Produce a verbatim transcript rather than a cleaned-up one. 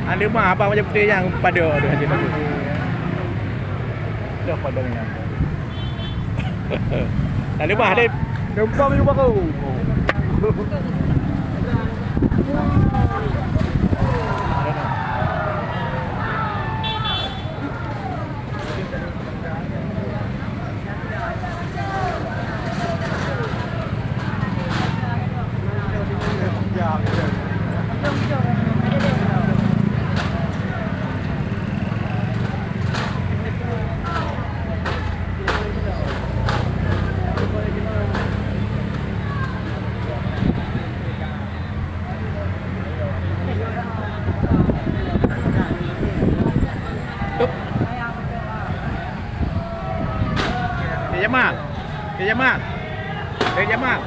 Ada mah abang macam putih yang pada ada hati bagus. Dah pada dengan. Tak ada mah ada. Gampang juga kau. Tup. Cik Jamal. Cik Jamal. Cik Jamal.